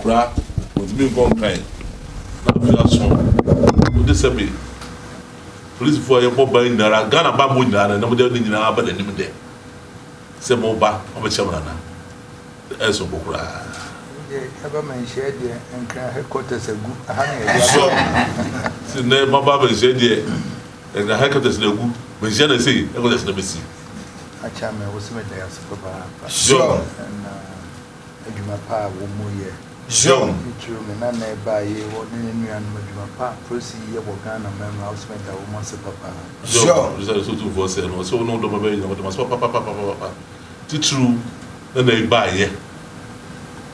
Akɔkora, ɔntumi nkɔ Nkran na afe aso. Wode sɛbe polisifoɔ a yɛbɔ ban nyinara, Ghana bammɔ nyinaa no, na mode ne nyinaa aba n'anim dɛ sɛ moba mabɛkyia mo nana. Ɛyɛ soronko koraa. Deɛ ɛba manhyia deɛ Nkran headquarters agu, aha na yɛde aba. Sɛ nnɛ maba manhyia deɛ Nkran headquarters na agu, manhyia na sei headquarters na bɛsi. Akyɛ me, wo se meda yɛ ase papaapa. Sure. Na adwuma pa a wɔn mu yɛ. Sure. Titiriw me nana ɛbaa yi wɔ ne ne nuanom adwuma pa a polisi yɛ wɔ Ghana man mu a, wo se meda wɔn ase papa. Sure. Sɛ sɛ otumfoɔ sɛ no, ɔsɛ wo ne wo dɔm bɛyɛ nyina wɔde ma so papapapapapa. Titiriw nana yi baayɛ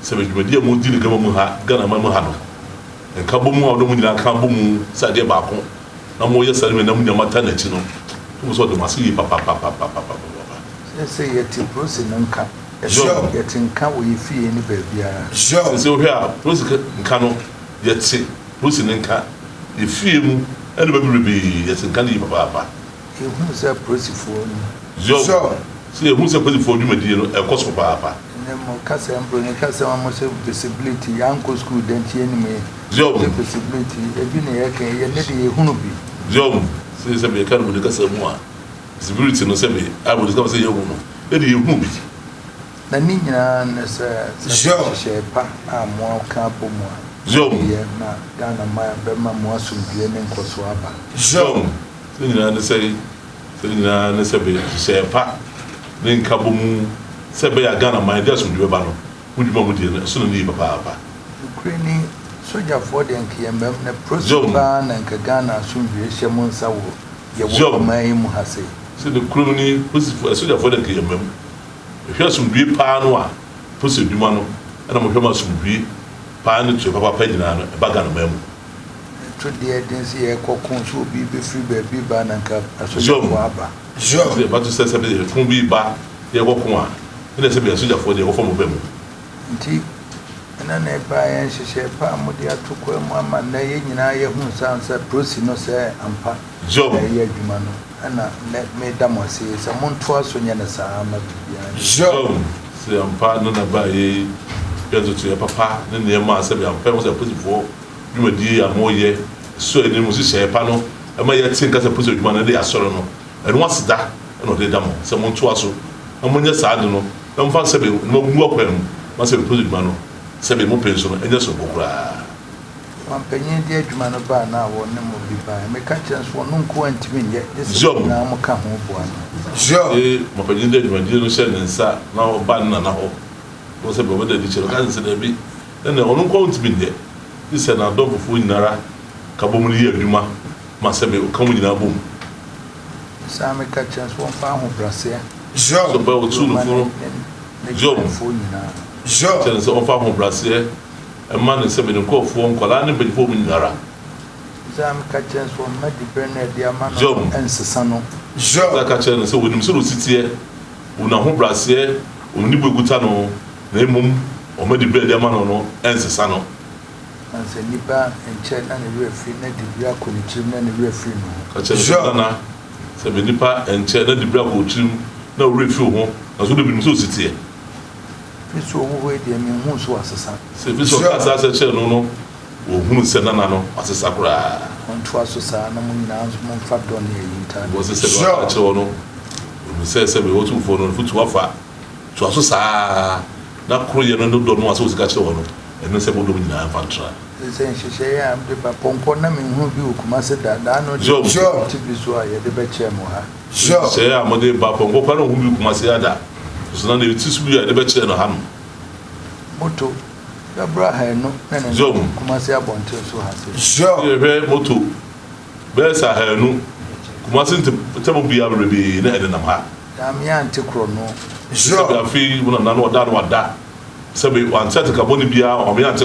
sɛ dwumadi a modi ne Ghana mu ha, Ghana man mu ha no, nka bɔ mu a wɔde mo nyinaa ka bɔ mu sɛ adeɛ baako na moyɛ saa no na mo nyinaa mata n'akyi no, mo sɛ ɔde mo ase yie papapapapapapa. Sɛ yɛte polisi no nka. Yɛte nka wɔ yɛ fie ne baabiara. Sɛ wohwɛ a, polisi nka no, yɛte polisi ne nka yɛ fie mu ɛne baabi bebree, yɛte nka no yie papaapa. Yɛhunu sɛ polisifoɔ ni. Sɛ yɛhu sɛ polisifoɔ dwumadie no ɛkɔ so papaapa. Ne mo kasa mbroni kasa ma mo sɛ visibility, yɛankɔ school da nti yɛnim yi. Sɛ visibility ebi na yɛka yɛ ne de yɛhunu bi. Sɛ yɛka no bɔde kasa mu a, visibility no sɛ bi a bɔde kasa sɛ yɛhu no, ɛde yɛhu bi. Na ne nyinaa ne sɛ hyehyɛ pa a mo aka abɔ mu a yɛ na Ghana man bɛma mo asomdwoeɛ ne nkɔsoɔ aba. Sɛ nyinaa ne sɛ sɛ nyinaa ne sɛ hyehyɛ pa ne nka bɔ mu sɛ bɛyɛ a Ghana man de asomdwoeɛ bɛba no, mo dwuma mu deɛ no ɛso no ne yie papaapa. Nokorɛ ni, sogyafoɔ deɛ nka yɛ mmam na polisi paa na nka Ghana asomdwoeɛ hyɛ mo nsa wɔ yɛwɔ ɔman yi mu ha sei. Sɛ nokorɛ ni, polisifoɔ sogyafoɔ deɛ nka yɛ mmam. Ɛhwɛ asomdwoeɛ paa no a, polisi adwuma no ɛna mohwɛ ma asomdwoeɛ paa ne tua papaapa nyinaa no ɛba Ghana man mu. Ɛto deɛ den sɛ yɛkɔ ko so obi bɛfiri baabi ba na nka asogyafoɔ aba. Sɛ ɛba to sɛ sɛ ko bi ba yɛkɔ ko a, ɛna sɛ bɛyɛ asogyafoɔ deɛ wɔfa mo ba mu. Nti ɛna na ɛbaa yɛn nhyehyɛ pa a mode ato kwan mu ama nnɛ yɛn nyinaa yɛhu san sɛ polisi no sɛ ampa na ɛyɛ adwuma no, ɛna nnɛ meda mo ase sɛ montoa so nyɛ no saa ma biribiara nyɛ. Sɛ ampa no na baa yɛ yɛ ntotoeɛ papa ne nneɛma a sɛ ampa yɛ sɛ polisifoɔ dwumadie a moyɛ so anim hyehyɛ pa no ɛma yɛte nka sɛ polisi adwuma no de asɔre no, ɛno aseda ɛna ɔde da mo sɛ montoa so na monyɛ saa de no na momfa sɛ na moagu akwan mu ma sɛ polisi adwuma no sɛ mo pɛ nso no ɛnyɛ soronko koraa. Ɔmampanyin de adwuma no baa na wɔne mo bi baa, meka kyerɛ nso ɔno nko antumi nyɛ gye sɛ mo nyinaa mo ka ho boa no. Ɔmampanyin de adwumadie no hyɛ ne nsa na ɔbaa ne nana hɔ na sɛ bɛbɛda adi kyerɛ no, ka sɛ daabi, ɛnna ɔno nko antumi nyɛ gye sɛ n'adɔmfofoɔ nyinara ka bɔ mu no yɛ adwuma ma sɛ ɔka mu nyinaa bɔ mu. Saa meka kyerɛ nso wɔmfa ahobrɛaseɛ. Sɛ ɔbɛ ɔtu no fo no ne dwumayɛfoɔ nyinaa. Kyerɛ sɛ ɔmfa ahobrɛaseɛ ɛma ne sɛ ne nkurɔfoɔ nkwadaa ne mpanyinfoɔ mu nyinara. Saa meka kyerɛ nso ɔmma diberɛ no ɛde ama no ɛnsesa no. Saa ka kyerɛ no sɛ wɔnim sɛ ɔsi teɛ, wɔn ahobrɛaseɛ, wɔn ne bu ekuta no, na mmom ɔmma diberɛ ɛde ama no no ɛnsesa no. Ansa nipa nkyɛ na ne werɛ firi na diberɛ akɔ ne tirim na ne werɛ firi ne ho. Ka kyerɛ no sɛ nana sɛ bɛ nipa nkyɛ na diberɛ akɔ tirim na ɔwerɛ firi ho, na so de binom sɛ ɔsi teɛ. Fi so ɔwɔ hɔ yi deɛ menhuu so wasesa. Sɛ fi so ɔka saa sɛ kyerɛ no no, wɔhunu sɛ nana no wasesa koraa. Ɔntoa so saa na mo nyinaa nso momfa dɔ ne ayi ntaa. Wɔ sɛ sɛ ɔka kyerɛ wɔ no, ɔnu sɛ sɛ bɛwɔ tumfoɔ no fotu afa toa so saa na koroyɛ no ne dɔ no a sɛ wɔsika kyerɛ wɔ no, ɛno sɛ modɔm nyinaa mfa ntra. Sɛ nhyehyɛeɛ a mede ba pɔnkɔ na menhunu bi wɔ Kumase da, daa no deɛ te bi so a yɛde bɛkyerɛ mo ha. Nhyehyɛeɛ a mode ba pɔnkɔ koraa na ɔhunu bi Kumase ada, so na deɛ ɛti so bi a yɛde bɛkyerɛ no ha no. Moto bɛboro 200 na ne nam Kumase abɔnten so ha se. Yɛhwɛ moto bɛyɛ sɛ 200 Kumase ntɛm biara bebree na ɛnenam ha. Dame ante korɔ no. Sɛbi afei wo nana no ɔda no wada, sɛbi wante atekabɔne biara, ɔme ante.